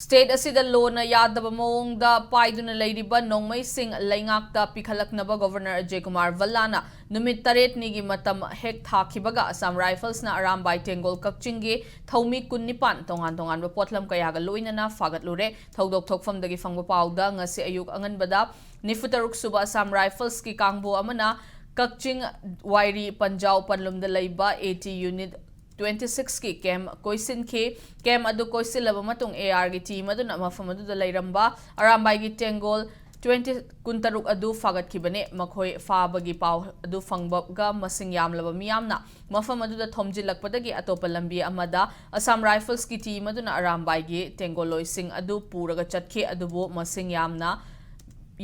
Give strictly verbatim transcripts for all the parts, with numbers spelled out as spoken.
State ꯑꯁꯤꯗ ꯂꯣꯅ ꯌꯥꯗꯕ ꯃꯑꯣꯡꯗ ꯄꯥꯏꯗꯨꯅ ꯂꯩꯔꯤꯕ ꯅꯣꯡꯃꯩꯁꯤꯡ ꯂꯩꯉꯥꯛꯇ ꯄꯤꯈꯠꯂꯛꯅꯕ Governor ꯑꯖꯌ ꯀꯨꯃꯥꯔ ꯚꯜꯂꯥꯅ ꯅꯨꯃꯤꯠ ꯇꯔꯦꯠꯅꯤꯒꯤ ꯃꯇꯝ ꯍꯦꯛ ꯊꯥꯈꯤꯕꯒ Assam Riflesꯅ ꯑꯔꯥꯝꯕꯥꯏ ꯇꯦꯡꯒꯣꯜ ꯀꯛꯆꯤꯡꯒꯤ ꯊꯧꯃꯤ ꯀꯨꯟꯅꯤꯄꯥꯟ ꯇꯣꯉꯥꯟ ꯇꯣꯉꯥꯟꯕ ꯄꯣꯠꯂꯝ ꯀꯌꯥꯒ ꯂꯣꯏꯅꯅ ꯐꯥꯒꯠꯂꯨꯔꯦ꯫ ꯊꯧꯗꯣꯛ ꯊꯣꯛꯐꯝꯗꯒꯤ ꯐꯪꯕ ꯄꯥꯎꯗ ꯉꯁꯤ ꯑꯌꯨꯛ ꯑꯉꯟꯕꯗ ꯅꯤꯐꯨ ꯇꯔꯨꯛ ꯁꯨꯕ Assam Riflesꯀꯤ ꯀꯥꯡꯕꯨ ꯑꯃꯅ ꯀꯛꯆꯤꯡ ꯋꯥꯏꯔꯤ ꯄꯟꯖꯥꯎ ꯄꯟꯂꯨꯝꯗ ꯂꯩꯕ AT Unit twenty sixꯀꯤ camp ꯀꯣꯏꯁꯤꯟꯈꯤ꯫ Camp ꯑꯗꯨ ꯀꯣꯏꯁꯤꯜꯂꯕ ꯃꯇꯨꯡ ARꯒꯤ team ꯑꯗꯨꯅ ꯃꯐꯝ ꯑꯗꯨꯗ ꯂꯩꯔꯝꯕ ꯑꯔꯥꯝꯕꯥꯏꯒꯤ ꯇꯦꯡꯒꯣꯜ twenty, ꯀꯨꯟꯇꯔꯨꯛ ꯑꯗꯨ ꯐꯥꯒꯠꯈꯤꯕꯅꯤ꯫ ꯃꯈꯣꯏ ꯐꯥꯕꯒꯤ ꯄꯥꯎ ꯑꯗꯨ ꯐꯪꯕꯒ ꯃꯁꯤꯡ ꯌꯥꯝꯂꯕ ꯃꯤꯌꯥꯝꯅ ꯃꯐꯝ ꯑꯗꯨꯗ ꯊꯣꯝꯖꯤꯜꯂꯛꯄꯗꯒꯤ ꯑꯇꯣꯞꯄ ꯂꯝꯕꯤ ꯑꯃꯗ Assam Riflesꯀꯤ team ꯑꯗꯨꯅ ꯑꯔꯥꯝꯕꯥꯏꯒꯤ ꯇꯦꯡꯒꯣꯜꯂꯣꯏꯁꯤꯡ ꯑꯗꯨ ꯄꯨꯔꯒ ꯆꯠꯈꯤ꯫ ꯑꯗꯨꯕꯨ ꯃꯁꯤꯡ ꯌꯥꯝꯅ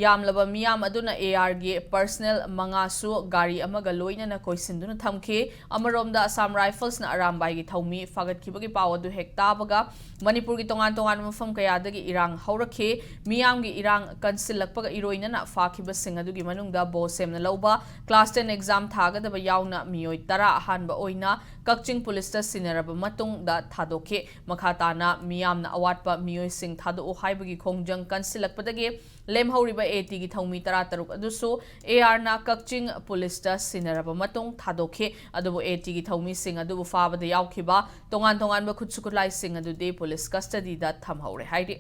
ꯌꯥꯝꯂꯕ ꯃꯤꯌꯥꯝ ꯑꯗꯨꯅ ARꯒꯤ personnel ꯃꯉꯥꯁꯨ ꯒꯥꯔꯤ ꯑꯃꯒ ꯂꯣꯏꯅꯅ ꯀꯣꯏꯁꯤꯟꯗꯨꯅ ꯊꯝꯈꯤ꯫ ꯑꯃꯔꯣꯝꯗ Assam Riflesꯅ ꯑꯔꯥꯝꯕꯥꯏꯒꯤ ꯊꯧꯃꯤ ꯐꯥꯒꯠꯈꯤꯕꯒꯤ ꯄꯥꯎ ꯑꯗꯨ ꯍꯦꯛ ꯇꯥꯕꯒ ꯃꯅꯤꯄꯨꯔꯒꯤ ꯇꯣꯉꯥꯟ ꯇꯣꯉꯥꯟꯕ ꯃꯐꯝ ꯀꯌꯥꯗꯒꯤ ꯏꯔꯥꯡ ꯍꯧꯔꯛꯈꯤ꯫ ꯃꯤꯌꯥꯝꯒꯤ ꯏꯔꯥꯡ ꯀꯟꯁꯤꯜꯂꯛꯄꯒ ꯏꯔꯣꯏꯅꯅ ꯐꯥꯈꯤꯕꯁꯤꯡ ꯑꯗꯨꯒꯤ ꯃꯅꯨꯡꯗ BOSEMꯅ ꯂꯧꯕ class ten exam ꯊꯥꯒꯗꯕ ꯌꯥꯎꯅ ꯃꯤꯑꯣꯏ ꯇꯔꯥ ꯑꯍꯥꯟꯕ ꯑꯣꯏꯅ ꯀꯛꯆꯤꯡ ꯄꯨꯂꯤꯁꯇ ꯁꯤꯟꯅꯔꯕ ꯃꯇꯨꯡꯗ ꯊꯥꯗꯣꯛꯈꯤ꯫ ꯃꯈꯥ ꯇꯥꯅ ꯃꯤꯌꯥꯝꯅ ꯑꯋꯥꯠꯄ ꯃꯤꯑꯣꯏꯁꯤꯡ ꯊꯥꯗꯣꯛꯎ ꯍꯥꯏꯕꯒꯤ ꯈꯣꯡꯖꯪ ꯀꯟꯁꯤꯜꯂꯛꯄꯗꯒꯤ ꯂꯦꯝꯍꯧꯔꯤꯕ ATꯒꯤ ꯊꯧꯃꯤ ꯇꯔꯥꯇꯔꯨꯛ ꯑꯗꯨꯁꯨ ARꯅ ꯀꯛꯆꯤꯡ ꯄꯨꯂꯤꯁꯇ ꯁꯤꯟꯅꯔꯕ ꯃꯇꯨꯡ ꯊꯥꯗꯣꯛꯈꯤ꯫ ꯑꯗꯨꯕꯨ ATꯒꯤ ꯊꯧꯃꯤꯁꯤꯡ ꯑꯗꯨꯕꯨ ꯐꯥꯕꯗ ꯌꯥꯎꯈꯤꯕ ꯇꯣꯉꯥꯟ ꯇꯣꯉꯥꯟꯕ ꯈꯨꯠꯁꯨ ꯈꯨꯠꯂꯥꯏꯁꯤꯡ ꯑꯗꯨꯗꯤ ꯄꯨꯂꯤꯁ custodyꯗ ꯊꯝꯍꯧꯔꯦ ꯍꯥꯏꯔꯤ꯫